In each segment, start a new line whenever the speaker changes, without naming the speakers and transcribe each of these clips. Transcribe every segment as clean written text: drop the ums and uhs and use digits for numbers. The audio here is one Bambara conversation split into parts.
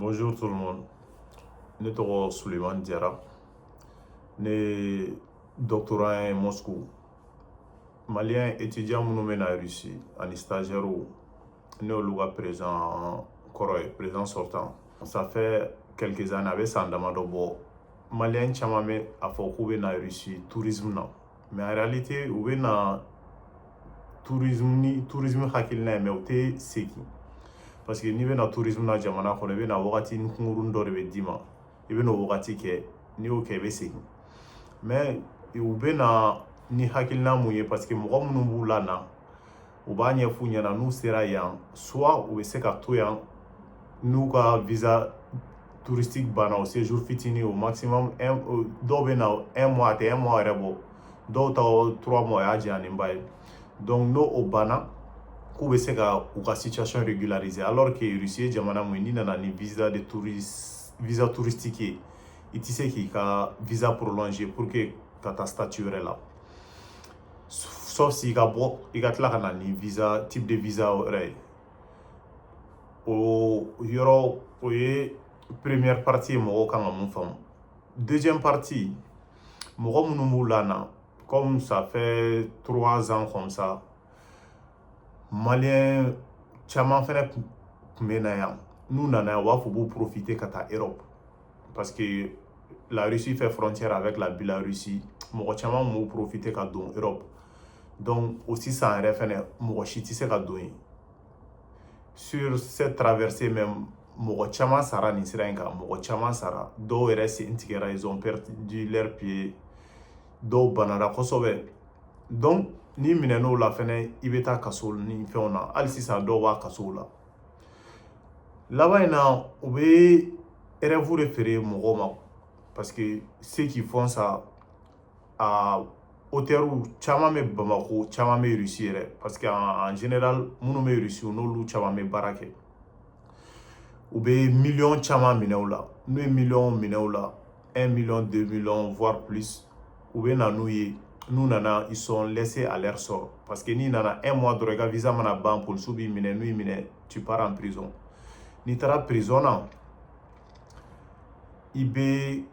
Bonjour tout le monde. Ne tɔgɔ Suleiman Jara. Ne ye doctorant ye Moscou. Malien étudiant minnu bɛ na Russie ani stagiaires, ne y'olu ka président kɔrɔ ye, président sortant. Ça fait quelques années, a bɛ san damadɔ bɔ, Malien caman bɛ a fɔ k'u bɛ na Russie tourisme na. Mais en réalité, u bɛ na tourisme ni tourisme hakilina ye, mais u tɛ segin. Parce que n'i bɛna tourisme na jamana kɔnɔ, i bɛna wagati kunkuruni dɔ de bɛ d'i ma, i bɛ n'o wagati kɛ, n'i y'o kɛ, i bɛ segin. Mais u bɛ na ni hakilina mun ye? Parce que mɔgɔ minnu b'u la na, u b'a ɲɛf'u ɲɛna, n'u sera yan, soit u bɛ se ka to yan n'u ka visa touristique banna, o séjour fitinin, au maximum un, dɔw bɛ na un mois, a tɛ un mois yɛrɛ bɔ, dɔw ta 3 mois, o y'a janyanenba ye. Donc n'o o banna, k'u bɛ se ka u ka situation régulariser, alors que Russie ye jamana mun ye, n'i nana ni visa de touriste, visa touristique ye, i tɛ se k'i ka visa prolonger pour que ka taa statut wɛrɛ la, sauf si i ka bɔ, i ka tila ka na ni visa, type de visa wɛrɛ ye. O yɔrɔ, o ye première partie ye, mɔgɔw kan ka mun faamu. Deuxième partie, mɔgɔ minnu b'u la na, comme ça fait 3 ans comme ça, Malien caman fɛnɛ tun bɛ na yan. N'u nana yan, u b'a fɔ b'u profiter ka taa Europe, parce que la Russie fait frontière avec la Biélorussie. Mɔgɔ caman b'u profiter ka don Europe. Donc o sisan yɛrɛ fɛnɛ, mɔgɔ si tɛ se ka don yen. Sur cette traversée même, mɔgɔ caman sara nin sira in kan, mɔgɔ caman sara, dɔw yɛrɛ sen tigɛra, ils ont perdu leur pied, dɔw banara kosɛbɛ. Donc n'i minɛn'o la fɛnɛ, i bɛ taa kaso ni fɛnw na. Hali sisan, dɔw b'a kasow la. Laban in na, u bɛ rêve de feere mɔgɔw ma, parce que ceux qui font ça, a auteurs caman bɛ Bamako, caman bɛ Russie yɛrɛ, parce que en général, minnu bɛ Russie, n'olu caman bɛ baara kɛ, u bɛ miliyɔn caman minɛ u la. N'u ye miliyɔn minɛ u la, 1 million, 2 millions, voire plus, u bɛ na n'u ye. N'u nana, ils sont laissés à leur sort, parce que n'i nana un mois dɔrɔn, i ka visa mana ban, polisiw b'i minɛ. N'u y'i minɛ, tu pars en prison. N'i taara prison na, i bɛ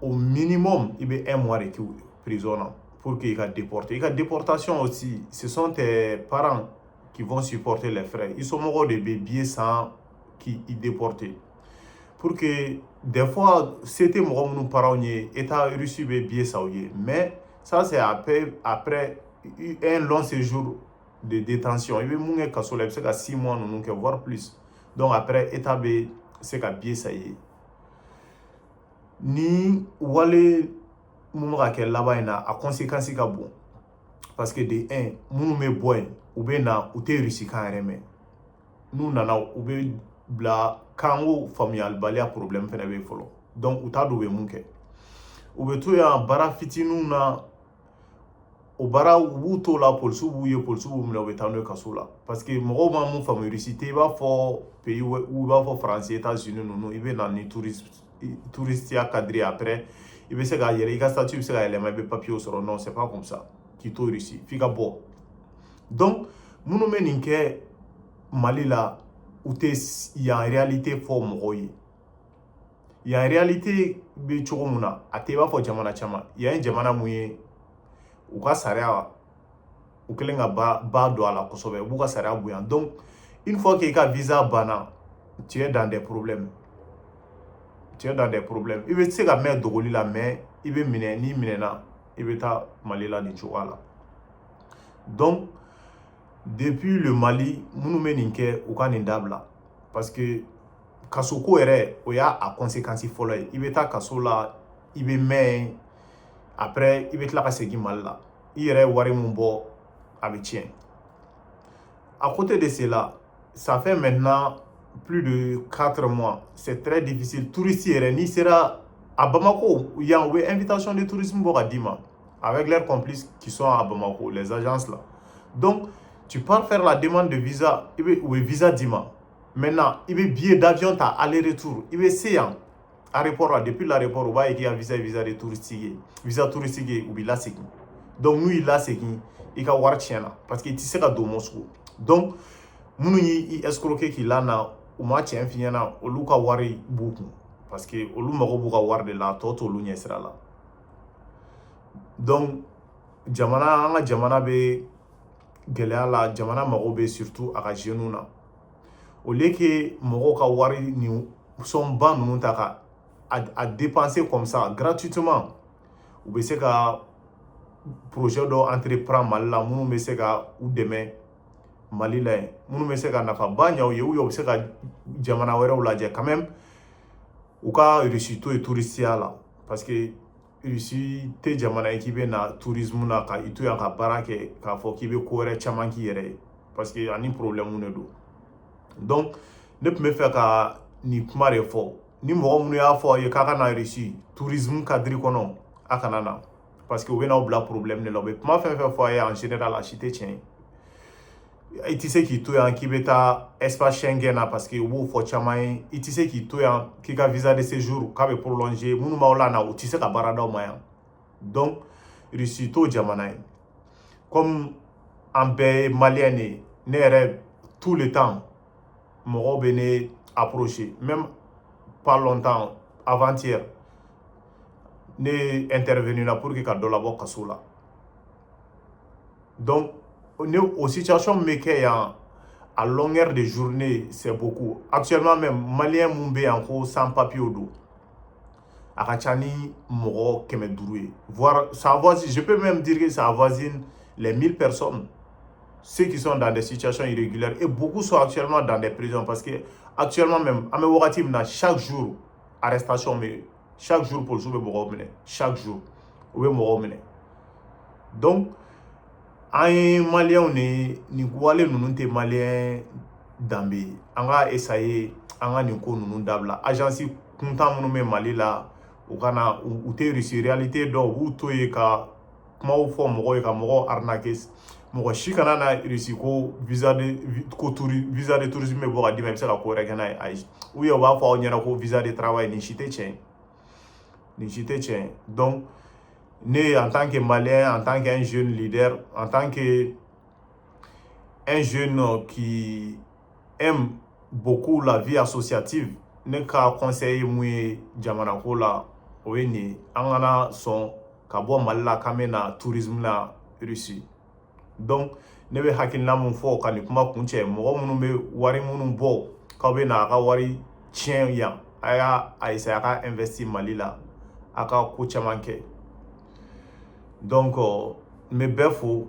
au minimum, i bɛ un mois de kɛ prison na pour que i ka déporter. I ka déportation aussi, ce sont tes parents qui vont supporter les frais. I somɔgɔw de bɛ billet san k'i déporter, pour que des fois, se tɛ mɔgɔ minnu parents ye, État russe bɛ billet san u ye. Mais ça, c'est après un long séjour de détention. I bɛ mun kɛ kaso la, i bɛ se ka 6 mois ninnu kɛ, voire plus. Donc après, État bɛ se ka billet san i ye. Ni wale mun bɛ ka kɛ laban in na, a conséquence ka bon, parce que de un, minnu bɛ bɔ yen, u bɛ na, u tɛ Russie kan yɛrɛ mɛn. N'u nana, u bɛ bila kanko faamuyalibaliya problème fɛnɛ bɛ yen fɔlɔ. Donc u t'a dɔn u bɛ mun kɛ. U bɛ to yan baara fitininw na, o baara, u b'u t'o la, polisiw b'u ye, polisiw b'u minɛ, u bɛ taa n'u ye kaso la. Parce que mɔgɔw ma mun faamu, Russie tɛ i b'a fɔ pays u b'a fɔ Faransi, États-Unis ninnu, i bɛ na ni touristiya cadre, après i bɛ se ka yɛlɛ, i ka statut bɛ se ka yɛlɛma, i bɛ papier sɔrɔ. Non, c'est pas comme ça k'i to Russie, f'i ka bɔ. Donc minnu bɛ nin kɛ Mali la, u tɛ yan réalité fɔ mɔgɔw ye. Yan réalité bɛ cogo min na, a tɛ i b'a fɔ jamana caman. Yan ye jamana mun ye, u ka sariya, u kɛlen ka ba don a la kosɛbɛ, u b'u ka sariya bonya. Donc une fois que i ka visa banna, tu es dans des problèmes, tu es dans des problèmes. I bɛ se ka mɛn dogoli la, mais i bɛ minɛ. N'i minɛna, i bɛ taa Mali la nin cogoya la. Donc depuis le Mali, minnu bɛ nin kɛ, u ka nin dabila, parce que kasoko yɛrɛ, o y'a a conséquence fɔlɔ ye. I bɛ taa kaso la, i bɛ mɛn, après i bɛ tila ka segin Mali la, i yɛrɛ ye wari min bɔ, a bɛ tiɲɛ. À côté de cela, ça fait maintenant plus de 4 mois, c'est très difficile. Touriste yɛrɛ, n'i sera à Bamako yan, u bɛ invitation de tourisme bɔ ka d'i ma avec leurs complices qui sont à Bamako, les agences là. Donc tu pars faire la demande de visa, i bɛ u bɛ visa d'i ma. Maintenant, i bɛ billet d'avion ta aller-retour, i bɛ se yan aéroport la. Depuis l'aéroport, u b'a ye k'i ka visa ye visa de touristique ye, visa touristique ye, u b'i lasegin. Donc n'u y'i lasegin, i ka wari tiɲɛna, parce que i tɛ se ka don Moscou. Donc minnu y'i escroquer k'i lana U ma tiɲɛ f'i ɲɛna, olu ka wari b'u kun, parce que olu mago b'u ka wari de la, a tɔ t'olu ɲɛ sira la. Donc jamana, an ka jamana bɛ gɛlɛya la. Jamana mago bɛ surtout a ka jeunes na. Au lieu que mɔgɔw ka wari ni sommeba ninnu ta ka a dépenser comme ça gratuitement, u bɛ se ka projet dɔ entreprendre Mali la, minnu bɛ se ka u dɛmɛ Mali la yen, minnu bɛ se ka nafaba ɲɛ u ye, ou bien u bɛ se ka jamana wɛrɛw lajɛ quand même. U ka Russie to yen touristiya la, parce que Russie tɛ jamana ye k'i bɛ na tourisme na ka i to yan ka baara kɛ, k'a fɔ k'i bɛ ko wɛrɛ caman k'i yɛrɛ ye, parce que ani problème de don. Donc ne tun bɛ fɛ ka nin kuma de fɔ. Ni mɔgɔ minnu y'a fɔ aw ye k'a ka na Russie tourisme cadre kɔnɔ, a kana na, parce que u bɛ n'aw bila problème de la. U bɛ kuma fɛn fɛn fɔ a ye, en général a si tɛ tiɲɛ ye. I tɛ se k'i to yan k'i bɛ taa espace Schengen na, parce que u b'o fɔ caman ye. I tɛ se k'i to yan k'i ka visa de séjour k'a bɛ prolonger. Minnu b'aw la na, u tɛ se ka baara d'aw ma yan. Donc Russie t'o jamana ye. Comme an bɛɛ ye malien de ye, ne yɛrɛ, tout le temps mɔgɔw bɛ ne approcher. Même pas longtemps, avant-hier, ne intervenu la pour que ka dɔ labɔ kaso la. Donc ne o situation min bɛ kɛ yan à longueur de journée, c'est beaucoup. Actuellement même, malien mun bɛ yan ko sans papier don, a ka ca ni mɔgɔ 500 ye, voire ça avoisine, je peux même dire que ça avoisine les 1000 personnes, ceux qui sont dans des situations irrégulières, et beaucoup sont actuellement dans des prisons, parce que actuellement même, an bɛ wagati min na, chaque jour arrestation bɛ, chaque jour polisiw bɛ mɔgɔw minɛ, chaque jour u bɛ mɔgɔw minɛ. Donc an ye maliyɛnw de, nin wale ninnu tɛ maliyɛn danbe ye. An ka essayer an ka nin ko ninnu dabila. Agence kuntan minnu bɛ Mali la, u kana u tɛ Russie réalité dɔn, u b'u to yen ka kumaw fɔ mɔgɔw ye, ka mɔgɔw arnaquer. Mɔgɔ si kana na Russie ko visa de ko touri visa de tourisme bɛ bɔ ka d'i ma, i bɛ se ka ko wɛrɛ kɛ n'a ye. Ayi. Ou bien u b'a fɔ aw ɲɛna ko visa de travail. Nin si tɛ tiɲɛ ye, nin si tɛ tiɲɛ ye. Donc ne, en tant que Malien, en tant qu'un jeune leader, en tant que un jeune qui aime beaucoup la vie associative, ne ka conseil ye mun ye jamana ko la, o ye nin ye: an kana sɔn ka bɔ Mali la k'an bɛ na tourisme la Russie. Donc ne bɛ hakilina mun fɔ ka nin kuma kuncɛ: mɔgɔ minnu bɛ wari minnu bɔ k'aw bɛ na a ka wari tiɲɛ yan, a y'a a essayer a ka investir Mali la, a ka ko caman kɛ. Donc n bɛ bɛɛ fo.